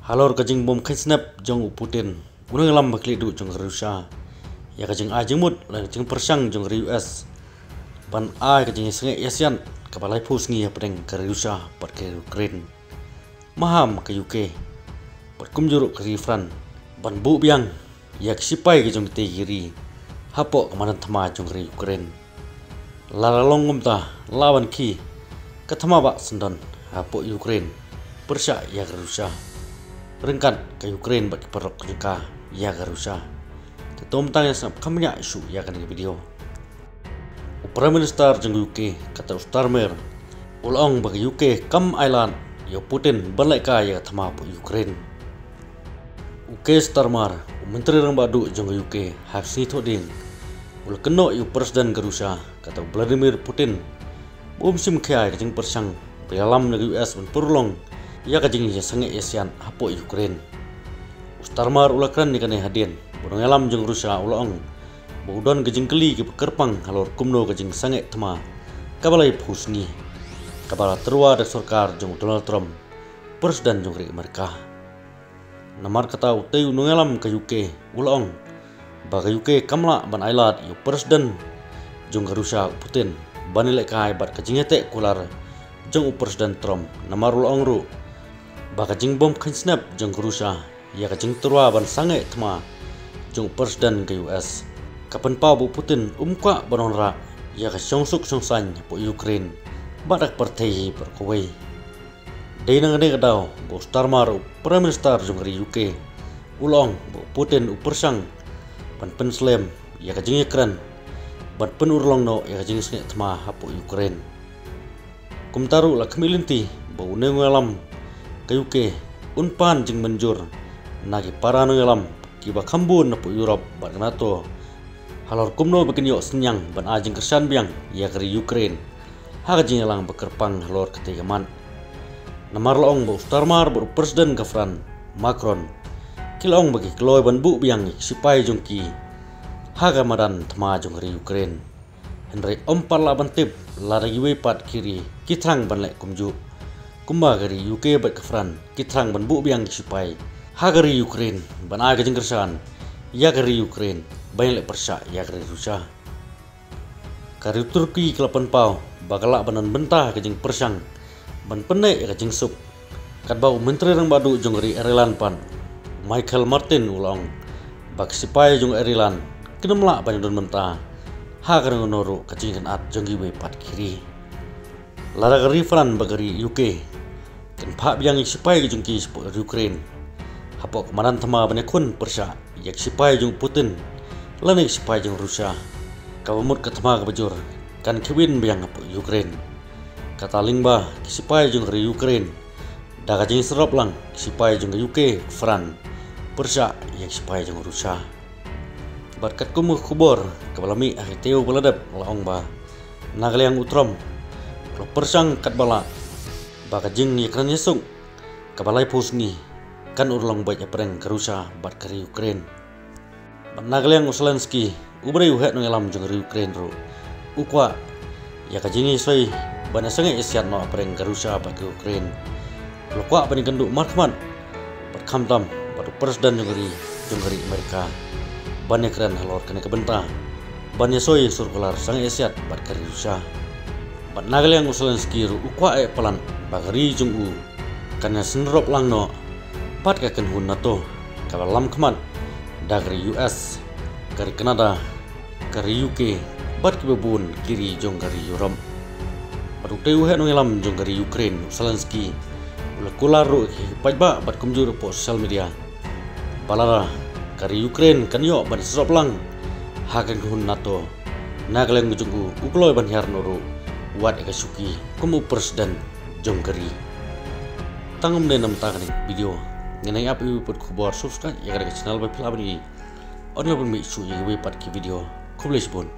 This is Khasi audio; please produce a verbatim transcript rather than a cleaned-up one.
Halor ka jingbym kheiñ snep jong u Putin, u nongïalam ba khleh duh jong ka Russia, ïa ka jingai jingmut lane ka jingpyrshang jong ka ri U S ban ai ka jingïasangeh ïasiat kaba laiphew sngi hapdeng ka ri Russia bad ka ri Ukraine. Maham ka U K bad kumjuh ruh ka ri France ban buh biang ïa ki sipai ki jong kitei ki ri hapoh ka madan thma jong ka ri Ukraine. Lada long kumta, lah ban khie ka thma bah syndon hapoh Ukraine pyrshah ïa ka Russia. Ryngkat ka Ukraine bad ki paralok ka jong ka ïa ka Russia. Te to mynta ngin sngap kham bniah shuh ïa kane ka video. U Prime Minister jong U K, kata u Starmer, u la ong ba ka U K kam ailad ïa u Putin ban leh kai ïa ka thma hapoh Ukraine. U Keir Starmer, u Myntri Rangbah Duh jong ka U K, ha ka sngi Thohdieng u la kynnoh ïa u President ka Russia, kata u Vladimir Putin, ba um shim khia ïa ka jingpyrshang ba ïalam na ka U S ban pynurlong ïa ka jingïasangeh ïasiat hapoh Ukraine. U Starmer u la kren ïa kane hadien ba u nongïalam jong ka Russia u la ong ba u don ka jingkylli kaba kyrpang halor kumno ka jingsangeh thma kaba laiphew sngi kaba la tyrwa da ka sorkar jong u Donald Trump, President jong ka ri Amerika. Namar kata, utei u nongïalam ka U K u la ong ba ka U K kam lah ban ailad ïa u President jong ka Russia u Putin ban ïalehkai bad ka jingïateh kular jong u President Trump. Namar u la ong ruh ba ka jingbym kheiñ snep jong ka Russia ïa ka jingtyrwa ban sangeh thma jong u President ka U S ka pynpaw ba u Putin um kwah ban wanrah ïa ka shongsuk shongsaiñ hapoh Ukraine bad ka pyrthei baroh kawei. Dei na kane ka daw ba u Starmer, u Prime Minister jong ka ri U K, u la ong ba u Putin u pyrshang ban pynslem ïa ka jingïakren ban pynurlong noh ïa ka jingsangeh thma hapoh Ukraine. Kumta ruh la khmih lynti ba u nongïalam ka U K un pan jingmynjur na ki para nongïalam kiba kham bun hapoh Europe bad ka NATO halor kumno ba kin ïoh synñiang ban ai jingkyrshan biang ïa ka ri Ukraine ha ka jingïalang ba kyrpang halor katei ka mat. Namar la ong ba u Starmer bad u President ka France, Macron, ki la ong ba ki kloi ban buh biang ïa ki sipai jong ki ha ka madan thma jong ka ri Ukraine. Hynrei ym pat lah ban tip lada kiwei pat ki ri ki thrang ban leh kumjuh, kumba ka ri U K bad ka France ki thrang ban buh biang ki sipai ha ka ri Ukraine ban ai ka jingkyrshan ïa ka ri Ukraine ban ïaleh pyrshah ïa ka ri Russia. Ka ri Turkey ka la pynpaw ba ka lah ban don bynta ka jingpyrshang ban pynneh ïa ka jingsuk, katba u Myntri Rangbah Duh jong ka ri Ireland pat, Michael Martin, u la ong ba ki sipai jong Ireland kin ym lah ban ïadon bynta ha kano kano ruh ka jingïakynad jong kiwei pat ki ri. Lada ka ri France bad ka ri U K kin phah biang ïa ki sipai ki jong ki shapoh Ukraine hapoh ka madan thma ban ïakhun pyrshah ïa ki sipai jong u Putin lane ki sipai jong Russia, kaba mut ka thma kaba jur kan khie win biang hapoh Ukraine. Kata lyngba ki sipai jong ka ri Ukraine da ka jingsynrop lang ki sipai jong ka U K, France pyrshah ïa ki sipai jong Russia. Bad katkum ka khubor kaba la mih ha ki taïew ba la dep, la ong ba na ka liang u Trump u la pyrshang katba lah ba ka jingïakren ïasuk kaba laiphew sngi kan urlong beit hapdeng ka Russia bad ka ri Ukraine. Bad na ka liang u Zelensky, uba dei u heh nongïalam jong ka ri Ukraine ruh, u kwah ïa ka jingïasoi ban ïasangeh ïasiat noh hapdeng ka Russia bad ka Ukraine. U la kwah ban ïakynduh markhmat bad khamtam bad u President jong ka ri, jong ka ri Amerika ban ïakren halor kane ka bynta ban ïasoi ïa ka sur kular sangeh ïasiat bad ka ri Russia. Bad na ka liang u Zelensky ruh u kwah eh palat ba ka ri jong u kan ïasynrop lang noh bad ka kynhun NATO kaba lam khmat da ka ri U S, ka ri Canada, ka ri U K bad kiba bun ki ri jong ka ri Europe. Bad utei u heh nongïalam jong ka ri Ukraine u Zelensky u la kular ruh ïa ki paidbah bad kumjuh ruh hapoh social media ba lada ka ri Ukraine kan ïoh ban ïasynrop lang ha ka kynhun NATO, na ka liang jong u u kloi ban hiar noh ruh wat ïa ka shuki kum u President jong ka ri. Tang kumne na mynta kane ka video. Ngin ïa ap ïa kiwei pat ki khubor, subscribe ïa kane ka channel ba phi lah ban ïohi ynda la pynmih shuh ïa kiwei pat ki video. Khublei shibun.